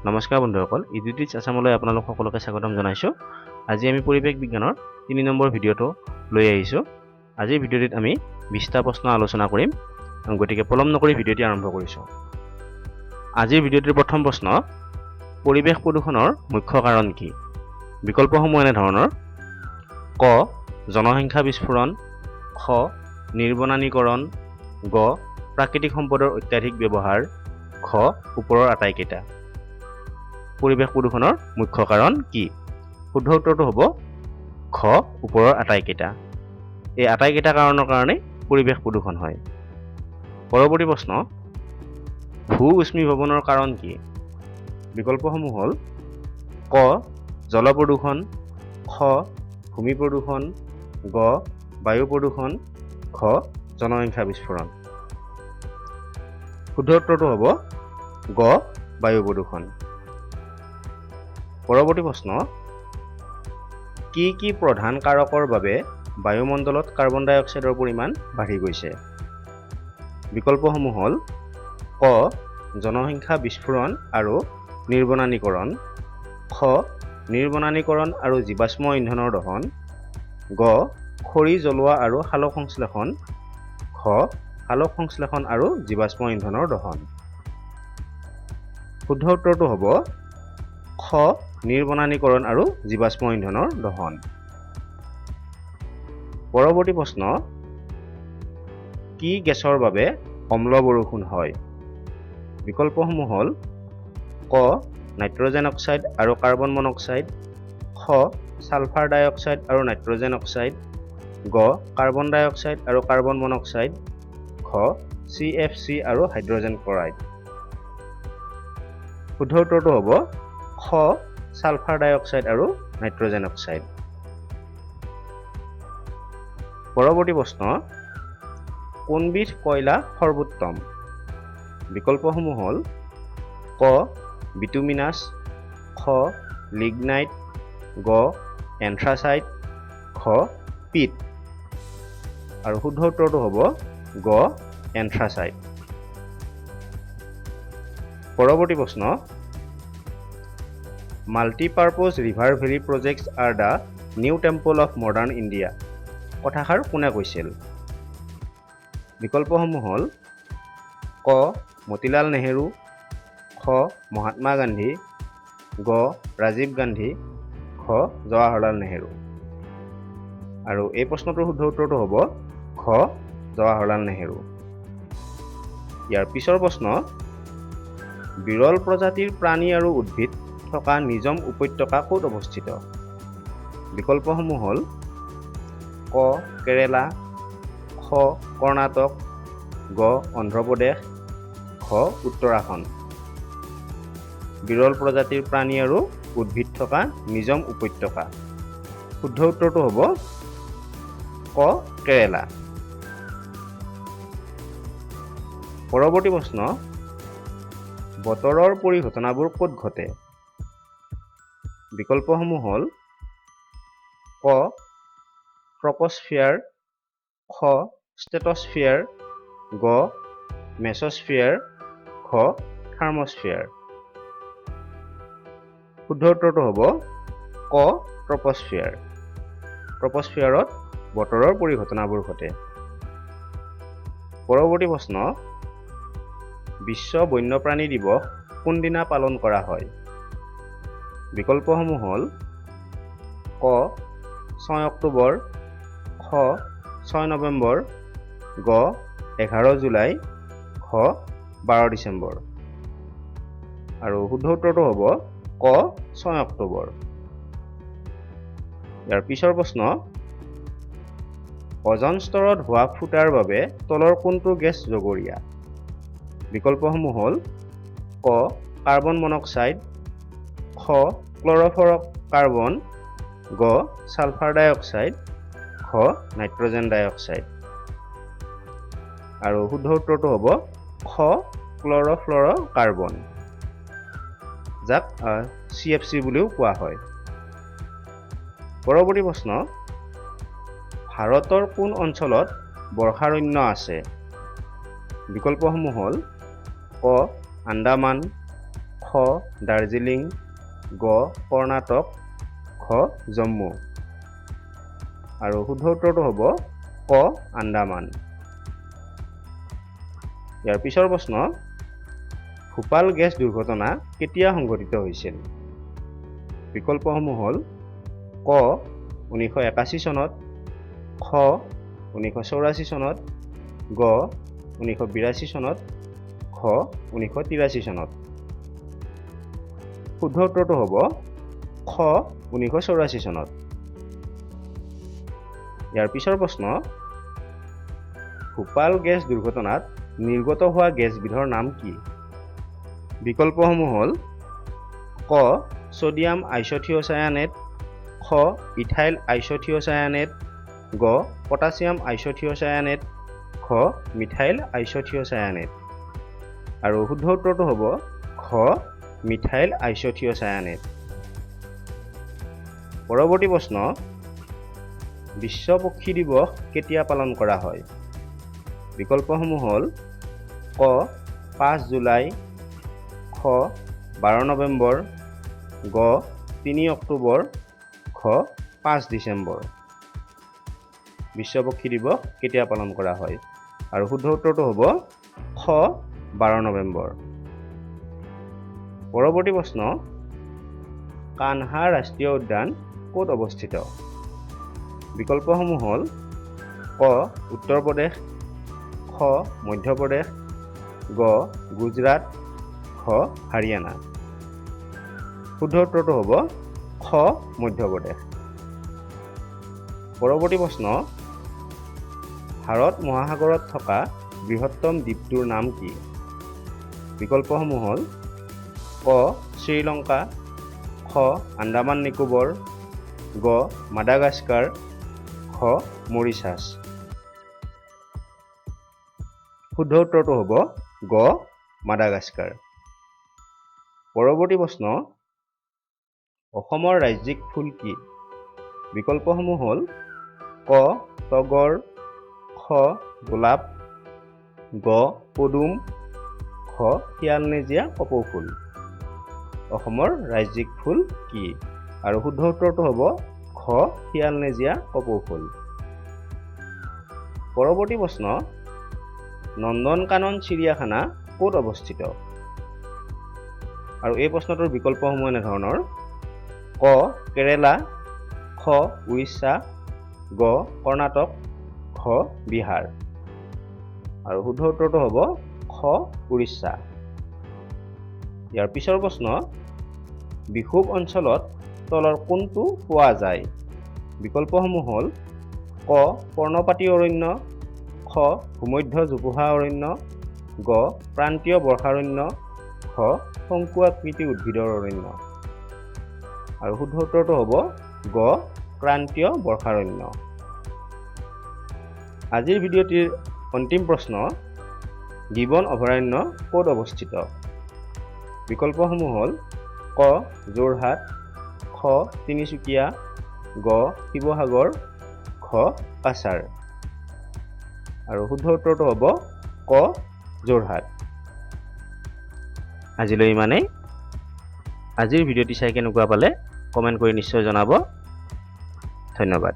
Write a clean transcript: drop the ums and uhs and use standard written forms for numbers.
নমস্কাৰ বন্ধুসকল, ইডুটিচ আছামলৈ আপোনালোক সকলোকে স্বাগতম জনাইছোঁ। আজি আমি পৰিৱেশ বিজ্ঞানৰ 3 নম্বৰ ভিডিঅ'টো লৈ আহিছোঁ। আজিৰ ভিডিঅ'টিত আমি 20টা প্ৰশ্ন আলোচনা কৰিম। গতিকে পলম নকৰি ভিডিঅ'টি আৰম্ভ কৰিছোঁ। আজিৰ ভিডিঅ'টিৰ প্ৰথম প্ৰশ্ন, পৰিৱেশ প্ৰদূষণৰ মুখ্য কাৰণ কি? বিকল্পসমূহ এনেধৰণৰ: ক, জনসংখ্যা বিস্ফোৰণ, খ, নিৰ্বনানীকৰণ, গ, প্ৰাকৃতিক সম্পদৰ অত্যাধিক ব্যৱহাৰ, ঘ, ওপৰৰ আটাইকেইটা। পৰিৱেশ প্ৰদূষণৰ মুখ্য কাৰণ কি? শুদ্ধ উত্তৰটো হ'ব ঘ, ওপৰৰ আটাইকেইটা। এই আটাইকেইটা কাৰণৰ কাৰণেই পৰিৱেশ প্ৰদূষণ হয়। পৰৱৰ্তী প্ৰশ্ন, ভূ উষ্মীভৱনৰ কাৰণ কি? বিকল্পসমূহ হ'ল ক, জল প্ৰদূষণ, খ, ভূমি প্ৰদূষণ, গ, বায়ু প্ৰদূষণ, ঘ, জনসংখ্যা বিস্ফোৰণ। শুদ্ধ উত্তৰটো হ'ব গ, বায়ু প্ৰদূষণ। পৰৱৰ্তী প্ৰশ্ন, কি কি প্ৰধান কাৰকৰ বাবে বায়ুমণ্ডলত কাৰ্বন ডাই অক্সাইডৰ পৰিমাণ বাঢ়ি গৈছে? বিকল্পসমূহ হ'ল ক, জনসংখ্যা বিস্ফোৰণ আৰু নিৰ্বনানীকৰণ, খ, নিৰ্বনানীকৰণ আৰু জীৱাশ্ম ইন্ধনৰ দহন, গ, খৰি জ্বলোৱা আৰু সালোক সংশ্লেষণ, ঘ, সালোক সংশ্লেষণ আৰু জীৱাশ্ম ইন্ধনৰ দহন। শুদ্ধ উত্তৰটো হ'ব খ, নিৰ্বনানীকৰণ আৰু জীৱাশ্ম ইন্ধনৰ দহন। পৰৱৰ্তী প্ৰশ্ন, কি গেছৰ বাবে অম্ল বৰষুণ হয়? বিকল্পসমূহ হ'ল ক, নাইট্ৰজেন অক্সাইড আৰু কাৰ্বন মনক্সাইড, খ, ছালফাৰ ডাই অক্সাইড আৰু নাইট্ৰজেন অক্সাইড, গ, কাৰ্বন ডাই অক্সাইড আৰু কাৰ্বন মনক্সাইড, ঘ, চিএফচি আৰু হাইড্ৰজেন ক্লৰাইড। শুদ্ধ উত্তৰটো হ'ব খ, ছালফাৰ ডাই অক্সাইড আৰু নাইট্ৰজেন অক্সাইড। পৰৱৰ্তী প্ৰশ্ন, কোনবিধ কয়লা সৰ্বোত্তম? বিকল্পসমূহ হ'ল ক, বিটুমিনাছ, খ, লিগনাইট, গ, এন্থ্ৰাচাইট, ঘ, পিট। আৰু শুদ্ধ উত্তৰটো হ'ব গ, এন্থ্ৰাচাইট। পৰৱৰ্তী প্ৰশ্ন, "Multipurpose river valley projects are the new temple of modern India" কথাষাৰ কোনে কৈছিল? বিকল্পসমূহ হ'ল ক, মতিলাল নেহেৰু, খ, মহাত্মা গান্ধী, গ, ৰাজীৱ গান্ধী, ঘ, জৱাহৰলাল নেহেৰু। আৰু এই প্ৰশ্নটোৰ শুদ্ধ উত্তৰটো হ'ব ঘ, জৱাহৰলাল নেহেৰু। ইয়াৰ পিছৰ প্ৰশ্ন, বিৰল প্ৰজাতিৰ প্ৰাণী আৰু উদ্ভিদ থকা নিজম উপত্যকা ক'ত অৱস্থিত? বিকল্পসমূহ হ'ল ক, কেৰেলা, খ, কৰ্ণাটক, গ, অন্ধ্ৰপ্ৰদেশ, ঘ, উত্তৰাখণ্ড। বিৰল প্ৰজাতিৰ প্ৰাণী আৰু উদ্ভিদ থকা নিজম উপত্যকা। শুদ্ধ উত্তৰটো হ'ব ক, কেৰেলা। পৰৱৰ্তী প্ৰশ্ন, বতৰৰ পৰিঘটনাবোৰ ক'ত ঘটে? বিকল্পসমূহ হ'ল ক, ট্ৰপস্ফিয়াৰ, খ, ষ্ট্ৰেটস্ফিয়াৰ, গ, মেছস্ফিয়াৰ, ঘ, থাৰ্মস্ফিয়াৰ। শুদ্ধ উত্তৰটো হ'ব ক, ট্ৰপস্ফিয়াৰ। ট্ৰপস্ফিয়াৰত বতৰৰ পৰিঘটনাবোৰ ঘটে। পৰৱৰ্তী প্ৰশ্ন, বিশ্ব বন্যপ্ৰাণী দিৱস কোনদিনা পালন কৰা হয়? বিকল্পসমূহ হ'ল ক, 6 অক্টোবৰ, খ, 6 নৱেম্বৰ, গ, 11 জুলাই, ঘ, 12 ডিচেম্বৰ। আৰু শুদ্ধ উত্তৰটো হ'ব ক, 6 অক্টোবৰ। ইয়াৰ পিছৰ প্ৰশ্ন, অজন স্তৰত হোৱা ফুটাৰ বাবে তলৰ কোনটো গেছ জগৰীয়া? বিকল্পসমূহ হ'ল ক, কাৰ্বন মনক্সাইড, খ, ক্লৰফ্ল'ৰ কাৰ্বন, গ, ছালফাৰ ডাই অক্সাইড, ঘ, নাইট্ৰজেন ডাই অক্সাইড। আৰু শুদ্ধ উত্তৰটো হ'ব খ, ক্লৰফ্ল'ৰ কাৰ্বন, যাক চিএফচি বুলিও কোৱা হয়। পৰৱৰ্তী প্ৰশ্ন, ভাৰতৰ কোন অঞ্চলত বৰ্ষাৰণ্য আছে? বিকল্পসমূহ হ'ল ক, আন্দামান, খ দাৰ্জিলিং, গ কৰ্ণাটক, খ জম্মু। আৰু শুদ্ধ উত্তৰটো হ'ব ক আন্দামান। ইয়াৰ পিছৰ প্ৰশ্ন, ভূপাল গেছ দুৰ্ঘটনা কেতিয়া সংঘটিত হৈছিল? বিকল্পসমূহ হ'ল ক 1981 চনত, খ 1984 চনত, গ 1982 চনত, খ 1983 চনত। শুদ্ধ উত্তৰটো হ'ব খ 1984 চনত। ইয়াৰ পিছৰ প্ৰশ্ন, ভূপাল গেছ দুৰ্ঘটনাত নিৰ্গত হোৱা গেছবিধৰ নাম কি? বিকল্পসমূহ হ'ল ক ছডিয়াম আইচথিঅ'চায়ানেট, খ ইথাইল আইচথিঅ'চায়ানেট, গ পটাছিয়াম আইচথিঅ'চায়ানেট, ঘ মিথাইল আইচথিঅ'চায়ানেট। আৰু শুদ্ধ উত্তৰটো হ'ব ঘ মিথাইল আইচথিঅ'চায়ানেট। পৰৱৰ্তী প্ৰশ্ন, বিশ্ব পক্ষী দিৱস কেতিয়া পালন কৰা হয়? বিকল্পসমূহ হ'ল ক 5 জুলাই, খ 12 নৱেম্বৰ, গ 3 অক্টোবৰ, ঘ 5 ডিচেম্বৰ। বিশ্ব পক্ষী দিৱস কেতিয়া পালন কৰা হয়? আৰু শুদ্ধ উত্তৰটো হ'ব খ 12 নৱেম্বৰ। পৰৱৰ্তী প্ৰশ্ন, কানহা ৰাষ্ট্ৰীয় উদ্যান ক'ত অৱস্থিত? বিকল্পসমূহ হ'ল ক উত্তৰ প্ৰদেশ, খ মধ্যপ্ৰদেশ, গ গুজৰাট, ঘ হাৰিয়ানা। শুদ্ধ উত্তৰটো হ'ব খ মধ্যপ্ৰদেশ। পৰৱৰ্তী প্ৰশ্ন, ভাৰত মহাসাগৰত থকা বৃহত্তম দ্বীপটোৰ নাম কি? বিকল্পসমূহ হ'ল ক শ্ৰীলংকা, খ আন্দামান নিকোবৰ, গ মাডাগাস্কাৰ, খ মৰিচাছ। শুদ্ধ উত্তৰটো হ'ব গ মাডাগাস্কাৰ। পৰৱৰ্তী প্ৰশ্ন, অসমৰ ৰাজ্যিক ফুল কি? বিকল্পসমূহ হ'ল ক তগৰ, খ গোলাপ, গ পদুম, ঘ শিয়ালনেজীয়া কপৌ ফুল। অসমৰ ৰাজ্যিক ফুল কি? আৰু শুদ্ধ উত্তৰটো হ'ব ঘ শিয়ালনেজীয়া কপৌ ফুল। পৰৱৰ্তী প্ৰশ্ন, নন্দনকানন চিৰিয়াখানা ক'ত অৱস্থিত? আৰু এই প্ৰশ্নটোৰ বিকল্পসমূহ এনেধৰণৰ: ক কেৰেলা, খ উৰিষ্যা, গ কৰ্ণাটক, ঘ বিহাৰ। আৰু শুদ্ধ উত্তৰটো হ'ব খ উৰিষ্যা। ইয়াৰ পিছৰ প্ৰশ্ন, বিষুৱ অঞ্চলত তলৰ কোনটো পোৱা যায়? বিকল্পসমূহ হ'ল ক পৰ্ণপাতী অৰণ্য, খ ভূমধ্য জোপোহা অৰণ্য, গ ক্ৰান্তীয় বৰ্ষাৰণ্য, ঘ শংকু আকৃতি উদ্ভিদৰ অৰণ্য। আৰু শুদ্ধ উত্তৰটো হ'ব গ ক্ৰান্তীয় বৰ্ষাৰণ্য। আজিৰ ভিডিঅ'টিৰ অন্তিম প্ৰশ্ন, গিবন অভয়াৰণ্য ক'ত অৱস্থিত? বিকল্পসমূহ হ'ল ক যোৰহাট, খ তিনিচুকীয়া, গ শিৱসাগৰ, ঘ কাছাৰ। আৰু শুদ্ধ উত্তৰটো হ'ব ক যোৰহাট। আজিলৈ ইমানেই। আজিৰ ভিডিঅ'টি চাই কেনেকুৱা পালে কমেণ্ট কৰি নিশ্চয় জনাব। ধন্যবাদ।